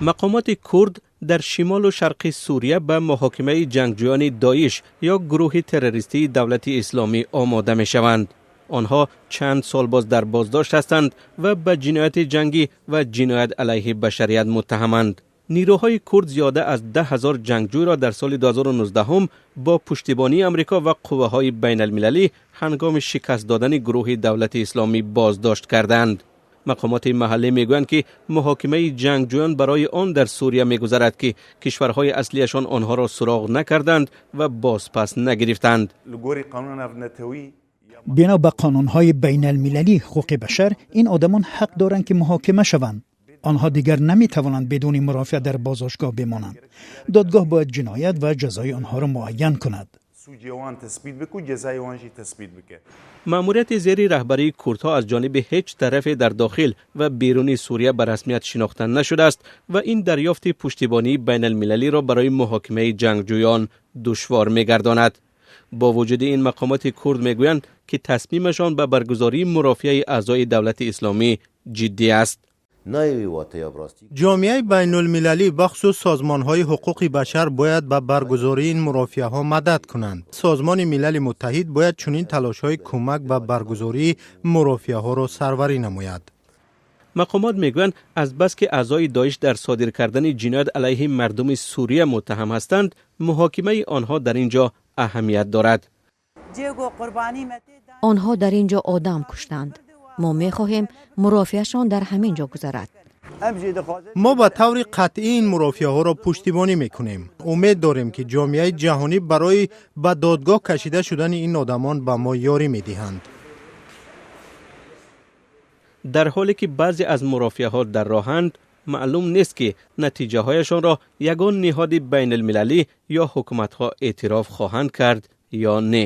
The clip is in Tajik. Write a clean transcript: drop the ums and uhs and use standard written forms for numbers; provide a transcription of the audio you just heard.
Мақомоти курд дар шимолу шарқи Сурия ба муҳокимаи ҷангҷӯёни Доиш ё гурӯҳи террористии Давлати Исломӣ омода мешаванд. Онҳо чанд сол боз дар боздошт ҳастанд ва ба ҷинояти ҷангӣ ва ҷиноят алайҳи башарият муттаҳаманд. Нирӯҳои курд зиёда аз 10,000 ҷангҷӯйро дар соли 2019 бо пуштибонии Амрико ва қувваҳои байналмилалӣ ҳангоми шикаст додани гурӯҳи Давлати Исломӣ боздошт карданд. Мақомоти маҳаллӣ мегӯянд, ки муҳокимаи ҷангҷӯён барои он дар Сурия мегузарад, ки кишварҳои аслиашон онҳоро суроғ накарданд ва бозпас нагирифтанд. Бино ба қонунҳои байналмилалии ҳуқуқи башар, ин одамон ҳақ доранд, ки муҳокима шаванд. Онҳо дигар наметавонанд бидуни мурофиа дар боздоштгоҳ бимонанд. Додгоҳ бояд ҷиноят ва ҷазои онҳоро муайян кунад. Маъмурияти зери раҳбарии курдҳо аз ҷониби ҳеҷ тарафе дар дохил ва беруни Сурия ба расмият шинохта нашудааст ва ин дарёфти пуштибонии байналмилалиро барои муҳокимаи ҷангҷӯён душвор мегардонад. Бо вуҷуди ин, мақомоти курд мегӯянд, ки тасмимашон ба баргузории мурофиаи аъзои Давлати Исломӣ ҷиддӣ аст. Ҷомеаи байнулмилалӣ, бахусус созмонҳои ҳуқуқи башар, бояд ба баргузории ин мурофиаҳо мадад кунанд. Созмони Милали Муттаҳид бояд чунин талошҳои кӯмак ба баргузории мурофиаҳоро сарварӣ намояд. Мақомот мегӯянд, аз бас ки аъзои Доиш дар содир кардани ҷиноят алайҳи мардуми Сурия муттаҳам ҳастанд, муҳокимаи онҳо дар ин ҷо аҳамият дорад. Онҳо дар ин ҷо одам куштанд. Мо мехоҳем мурофиашон дар ҳамин ҷо гузарад. Мо ба таври қатъӣ ин мурофиаҳоро пуштибонӣ мекунем. Умед дорем, ки ҷомеаи ҷаҳонӣ барои ба додгоҳ кашида шудани ин одамон ба мо ёрӣ медиҳанд. Дар ҳоле ки баъзе аз мурофиаҳо дар роҳанд, маълум нест, ки натиҷаҳояшонро ягон ниҳоди байналмилалӣ ё ҳукуматҳо эътироф хоҳанд кард ё не.